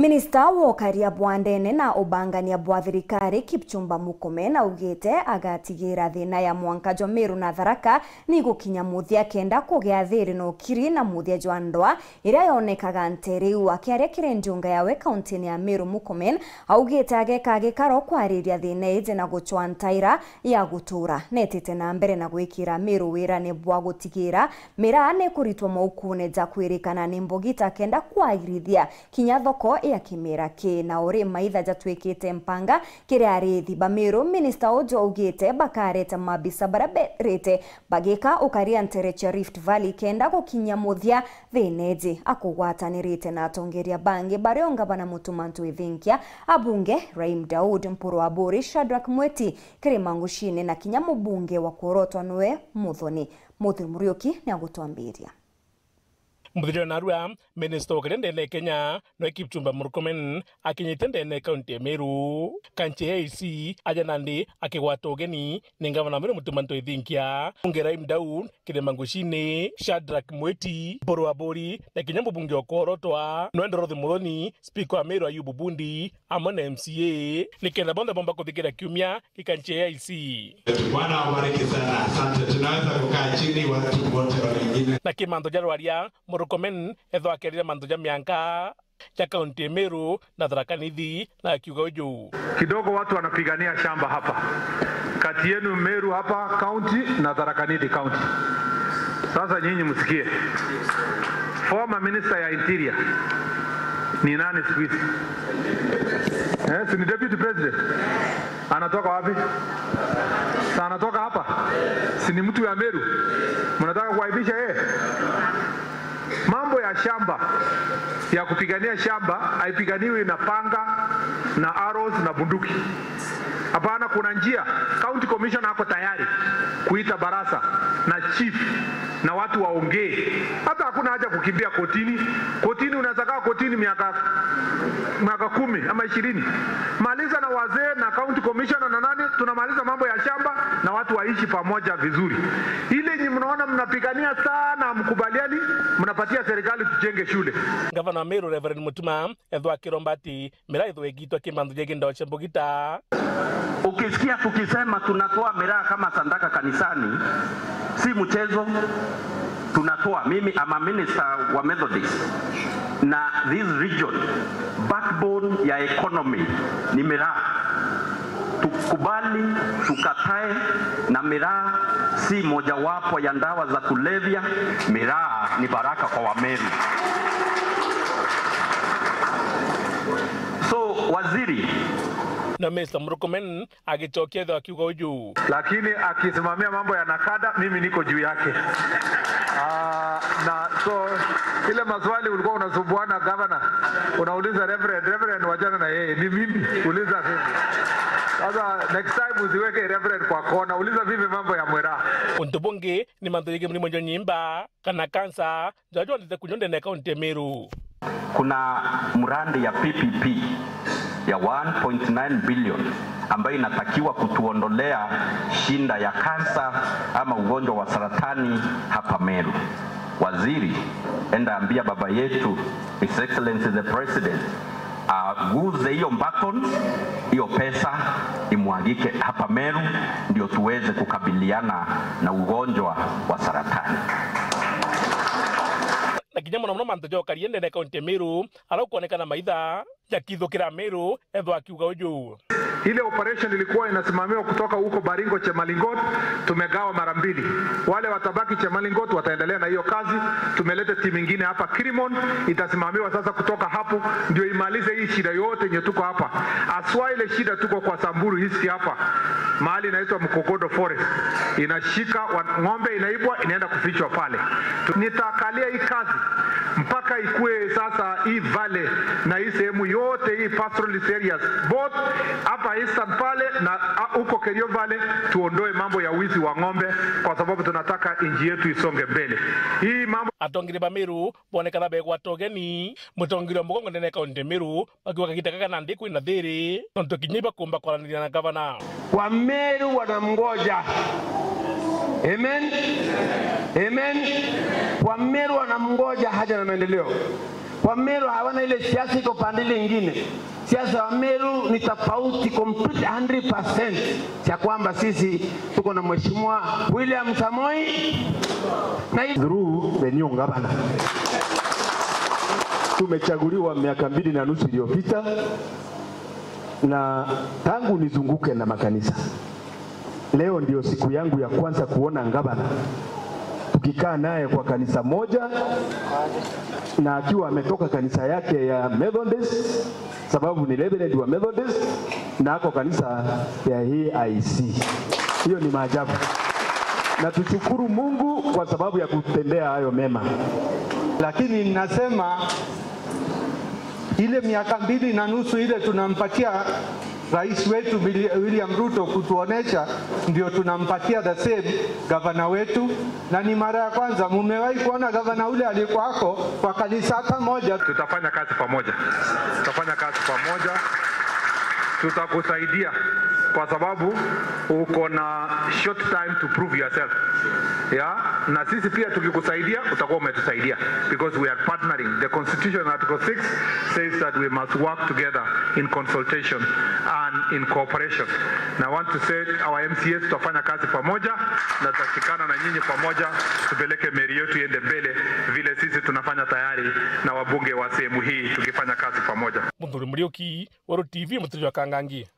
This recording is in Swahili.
Minista wokaria bwandene na ubangania bwa thirikari Kipchumba Murkomen augite agatigira thina ya mwanka jwa Meru na Tharaka ni gukinya muthia kenda kugea thiri na ukiri na muthia jwa ndoa iria yonekaga nteriu. Akiaria kire njunga yawe kaunti ya Meru, Murkomen augite ageka gikaro kwariria thina ije na guchwa ntaira ya gutura netite na mbere na gwikira Meru wira ni bwa gutigira miraa ni kuritwa maukune ja kwirikana ni mbugita kenda kwagirithia kinya thoko ya kimera ki na uri maitha jatwikite mpanga kiria arithi ba Meru. Minister ojo augite bakarete mabisa baraberete bagika ukaria ntere cha Rift Valley kenda gukinya muthia thineji akugwatanirite na atongeria bangi barionga bana mutumantu ithinkia abunge Raim Daud Mpuru wa Bori Shadrack Mweti Kirimangushine na kinya mubunge wa kurotwa nwe Muthoni Muthi Muriuki ni agutwambiria. Muthiri narua minister okirende Kenya no Kipchumba Murkomen akinyite ndene kaunti ya Meru kanchi AC aja nandi akigwata ugeni ni ngavana Meru Mutumanto Ithinkia Ungera Daud Kirimangushine Shadrack Mweti Mpuru wa Bori na kinya mbunge okorotwa no Ndorothi Muthoni speaker wa Meru Ayubu Bundi amwe na MCA nikenda bonde bomba kuthikira kiumia kikanchi AC. Bwana awabariki sana, asante. Tunaweza kukaa chini watu wote wengine. Na kimantho jarwaria Murkomen etho akerire mantho ja mianka cha kaunti Meru na Tharaka Nithi na akiuga uju kidogo watu wanapigania shamba hapa kati yenu Meru hapa county na Tharaka Nithi county. Sasa nyinyi msikie, former minister ya interior ni nani siku hizi? Si ni deputy president? Anatoka wapi? Sa anatoka hapa? Si ni mtu ya Meru? Mnataka kuaibisha yeye? Mambo ya shamba, ya kupigania shamba, haipiganiwi na panga, na arrows, na bunduki. Hapana, kuna njia. County commissioner ako tayari kuita barasa na chief na watu waongee. Hata hakuna haja kukimbia kotini. Kotini unaweza kaa kotini miaka 10 ama 20. Maliza na wazee na county commissioner na nani, tunamaliza mambo ya shamba na watu waishi pamoja vizuri. Ile nyinyi mnaona mnapigania sana, mkubaliani, mnapatia serikali tujenge shule. Governor Meru Reverend Mutuma etho akiromba ati miraa ithwe igitwa kimantho jegi ndo cha mbugita. Ukisikia tukisema tunatoa miraa kama sandaka kanisani, si mchezo. Tunatoa. Mimi ama minister wa Methodist, na this region backbone ya economy ni miraa. Tukubali tukatae, na miraa si mojawapo ya ndawa za kulevya. Miraa ni baraka kwa Wameru. So waziri na Mr. Murkomen agichokia tho akiuga uju, lakini akisimamia mambo ya nakada mimi niko juu yake. Na so ile maswali ulikuwa unasumbuana governor, unauliza reverend wajana na yeye, ni mimi uliza mimi. Sasa next time usiweke reverend kwa kona, uliza vipi mambo ya mwera. Untubunge ni manthurige mlimo njo nyimba kana kansa jajwa ndite kunyonde na kaunti ya Meru. Kuna mradi ya PPP ya 1.9 billion ambayo inatakiwa kutuondolea shinda ya kansa ama ugonjwa wa saratani hapa Meru. Waziri, enda ambia baba yetu His Excellency the President aguze hiyo button, hiyo pesa imwagike hapa Meru ndio tuweze kukabiliana na ugonjwa wa saratani. Na kinya muno muno mantho jokarie ndene kaunti ya Meru ara kuonekana maitha jakithukira Meru etho akiuga uju. Ile operation ilikuwa inasimamiwa kutoka huko Baringo Chemalingot, tumegawa mara mbili. Wale watabaki Chemalingot wataendelea na hiyo kazi. Tumeleta timu nyingine hapa Kirimon, itasimamiwa sasa kutoka hapo ndio imalize hii shida yote yenye tuko hapa. Aswa ile shida tuko kwa Samburu East hapa, mahali inaitwa Mkogodo Forest. Inashika ng'ombe inaibwa inaenda kufichwa pale. Nitakalia hii kazi mpaka ikue sasa hii valley na hii sehemu yote hii pastoralist areas both hapa Eastern pale na huko Kerio Valley, tuondoe mambo ya wizi wa ng'ombe kwa sababu tunataka inji yetu isonge mbele. Hii mambo atongire ba Meru bonekana begwa togeni mutongire mugongo ndene kaunti Meru bakiwa gitaka na ndi kwina thiri tonto kinyiba kumba kwaranĩria na gavana wa Meru wanamngoja. Amen. Amen. Wa Meru wanamngoja haja na maendeleo. Wameru hawana ile siasa iko pande ile ingine. Siasa ya Meru ni tofauti complete 100%, cha kwamba sisi tuko na Mheshimiwa William Samoei na through the new governor. Tumechaguliwa miaka 2.5 iliyopita, na tangu nizunguke na makanisa, leo ndio siku yangu ya kwanza kuona gavana tukikaa naye kwa kanisa moja, na akiwa ametoka kanisa yake ya Methodist, sababu ni reverend wa Methodist na ako kanisa ya AIC. Hiyo ni maajabu, na tushukuru Mungu kwa sababu ya kutendea hayo mema. Lakini nasema ile miaka 2.5 ile tunampatia rais wetu William Ruto kutuonesha, ndio tunampatia the same gavana wetu, na ni mara ya kwanza mumewahi kuona gavana ule alikuwako kwa kanisa hata moja. Tutafanya kazi pamoja, tutafanya kazi pamoja, tutakusaidia kwa sababu uko na short time to prove yourself. Yeah? Na sisi pia tukikusaidia utakuwa umetusaidia because we are partnering. The Constitution Article 6 says that we must work together in consultation and in cooperation. Na I want to say our MCAs tutafanya kazi pamoja na tutashikana na nyinyi pamoja tupeleke meli yetu iende mbele vile sisi tunafanya tayari na wabunge wa sehemu hii tukifanya kazi pamoja. Muthuri Muriuki, Waru TV, Mutiri wa Kangangi.